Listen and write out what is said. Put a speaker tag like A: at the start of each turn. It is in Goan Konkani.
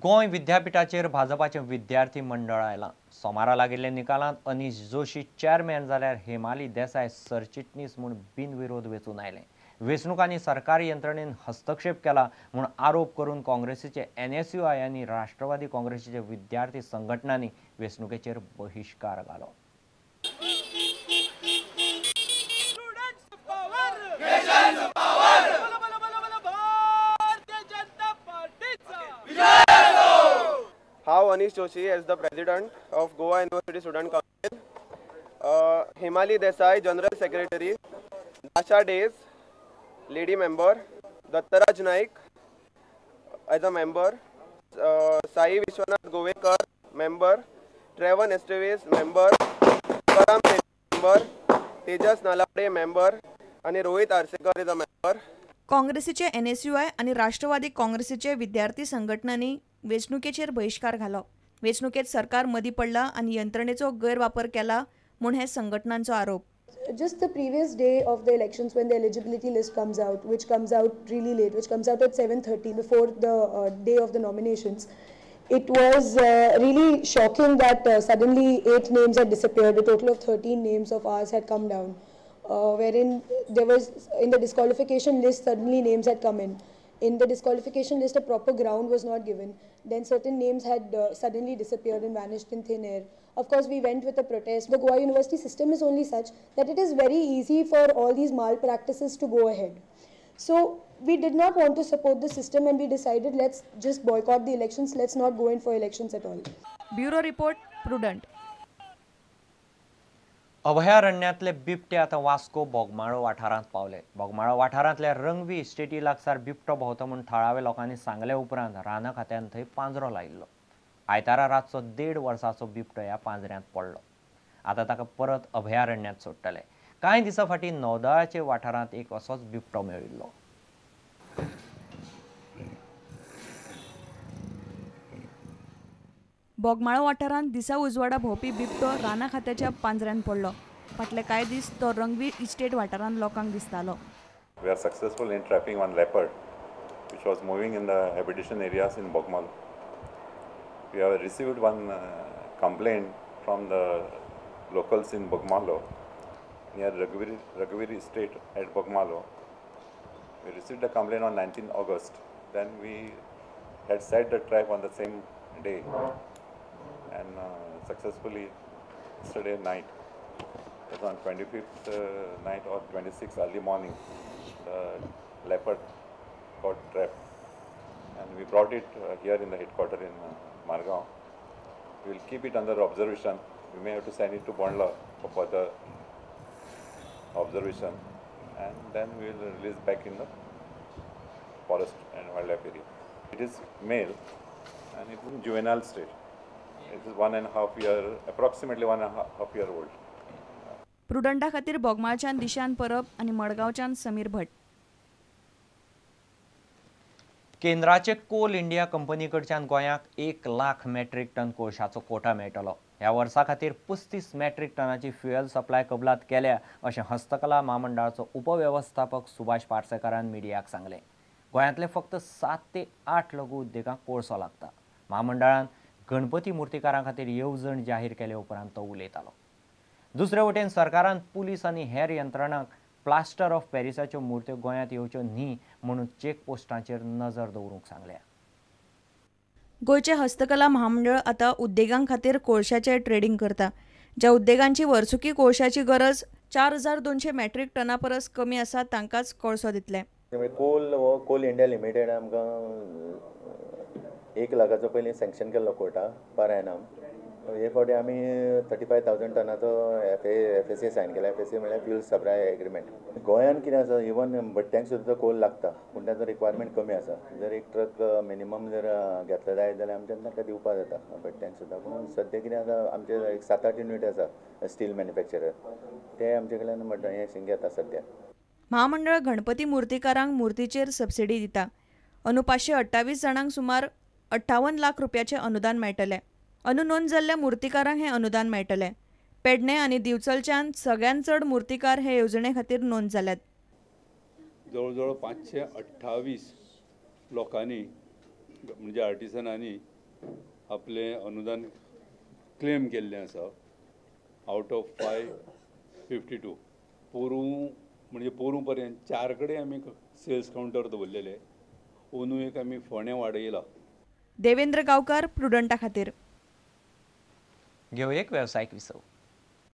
A: गोंय विद्यापीठाचेर भाजपाचें विद्यार्थी मंडळ आयलां. सोमारा लागिल्ल्या निकालांत अनीश जोशी चेअरमॅन जाल्यार हेमाली देसाय सरचिटणीस म्हूण बिनविरोध वेंचून आयले. वेंचणुकांनी सरकारी यंत्रणेन हस्तक्षेप केला म्हूण आरोप करून काँग्रेसीचे NSUI आनी राष्ट्रवादी काँग्रेसीचे विद्यार्थी संघटनांनी वेंचणुकेचेर बहिश्कार घालो.
B: How Anish Joshi as the president of Goa University Student Council, Himali Desai General Secretary, Dasha Days Lady Member, Dattaraj Naik as a member, Sai Vishwanath Govekar member, Trevon Esteves member, Karam member, Tejas Nalapde member आणि रोहित आरसेकर is a member.
C: काँग्रेसीचे NSUI आणि राष्ट्रवादी काँग्रेसीचे विद्यार्थी संघटनांनी वेंचणुकेचेर बहिश्कार घालो. वेंचणुकेत सरकार मदीं पडला आनी यंत्रणेचो गैरवापर केला म्हूण हे संघटनांचो आरोप.
D: Just the previous day of the elections, when the eligibility list comes out, which comes out really late, which comes out at 7:30 before the day of the nominations, it was really shocking that suddenly 8 names had disappeared. A total of 13 names of ours had come down, wherein there was, in the disqualification list, suddenly names had come in. In the disqualification list, a proper ground was not given. Then certain names had suddenly disappeared and vanished in thin air. Of course, we went with a protest. The Goa University system is only such that it is very easy for all these malpractices to go ahead. So we did not want to support the system and we decided let's just boycott the elections, let's not go in for elections at all.
C: Bureau Report, Prudent.
A: अभयारण्यातले बिबटे आतां वास्को बोगमाळो वाठारांत पावले. बोगमाळो वाठारांतल्या रंगवी इस्टेटी लागसार बिबटो भोंवता म्हूण थळाव्या लोकांनी सांगले उपरांत रानां खात्यान थंय पांजरो लायिल्लो. आयतारा रातचो 1.5 वर्साचो बिबटो ह्या पांजऱ्यांत पडलो. आतां ताका परत अभयारण्यांत सोडटले. कांय दिसां फाटीं नौदळाचे वाठारांत एक असोच बिबटो मेळिल्लो.
C: बोगमाळो वाठारांत दिसा उजवाडा भोंवपी बिबटो रानां खात्याच्या पांजऱ्यांत पडलो. फाटले कांय दीस तो रंगवी इस्टेट वाठारांत लोकांक दिसतालो.
E: We are successful in trapping one leopard which was moving in the habitation areas in Bogmalo. We have received one complaint from the locals in Bogmalo near Raghuviri Estate at Bogmalo. We received the complaint on 19 August. Then we had set the trap on the same day and successfully yesterday night, it was on 25th night or 26th early morning, the leopard got trapped and we brought it here in the headquarters in Margao. We will keep it under observation. We may have to send it to Bondla for further observation and then we will release back in the forest and wildlife area. It is male and it is in juvenile state. It is 1.5 year, approximately 1.5 year old.
C: प्रुडंटा खातीर बोगमाळच्यान दिशान परब आनी मडगांवच्यान समीर भट.
A: केंद्राचे कोल इंडिया कंपनी कडच्यान गोंयाक 1 लाख मेट्रीक टन कोळशाचो कोटा मेळटलो. ह्या वर्सा खातीर 35 मेट्रीक टनाची फ्युएल सप्लाय कबलात केल्या अशें हस्तकला म्हामंडळाचो उपवेवस्थापक सुभाष पार्सेकारान मिडियाक सांगलें. गोंयांतले फक्त 7 ते 8 लघु उद्देगांक कोळसो लागता. म्हामंडळान गणपती मुर्तीकारां खातीर येवजण जाहीर केले उपरांत तो उलयतालो. दुसरे वटेन सरकारान पुलीस आनी हेर यंत्रणांक प्लास्टर ऑफ पॅरिसाच्यो मुर्त्यो गोंयांत येवच्यो न्ही म्हणून चेकपोस्टांचेर नजर दवरूंक सांगल्या.
C: गोंयचें हस्तकला म्हामंडळ आतां उद्देगां खातीर कोळशाचें ट्रेडींग करता. ज्या उद्देगांची वर्सुकी कोळशाची गरज 4200 मेट्रीक टना परस कमी आसा तांकांच कोळसो दितले.
F: कोल हो कोल इंडिया लिमिटेड आमकां 1 लाखाचो पयलीं सँक्शन केल्लो कोटा पर एनम. हे फावटी आमी 35,000 टनाचो FSA sign केला. FSA म्हळ्यार फ्युल सप्लाय एग्रीमेंट. गोंयान कितें आसा, इवन भट्ट्यांक सुद्दां कोल लागता पूण ताचो रिक्वायरमेंट कमी आसा. जर एक ट्रक मिनिमम जर घेतलो जायत जाल्यार आमच्यान तांकां दिवपाक जाता भट्ट्यांक सुद्दां. पूण सद्या कितें आसा, आमचे एक 7-8 युनीट आसा स्टील मॅन्युफॅक्चरर, ते आमचे कडल्यान हें घेता सद्या.
C: म्हामंडळ गणपती मुर्तीकारांक मुर्तीचेर सबसिडी दिता. अंदू 528 जाणांक सुमार 58 लाख रुपयाचें अनुदान मेळटलें. अंदू नोंद जाल्ल्या मुर्तीकारांक हें अनुदान मेळटलें. पेडणे आनी दिवचलच्यान सगळ्यांत चड मुर्तीकार हे येवजणे खातीर नोंद जाल्यात.
G: जवळजवळ 528 लोकांनी म्हणजे आर्टिसनांनी आपलें अनुदान क्लेम केल्लें आसा आवट ऑफ 552. पोरूं म्हणजे पोरूं पर्यंत 4 कडेन आमी सेल्स कावंटर दवरलेले, अंदू एक आमी फोंडें वाडयला.
C: देवेंद्र गांवकार, प्रुडंटा खातीर.
A: घेवं एक वेवसायीक विसव.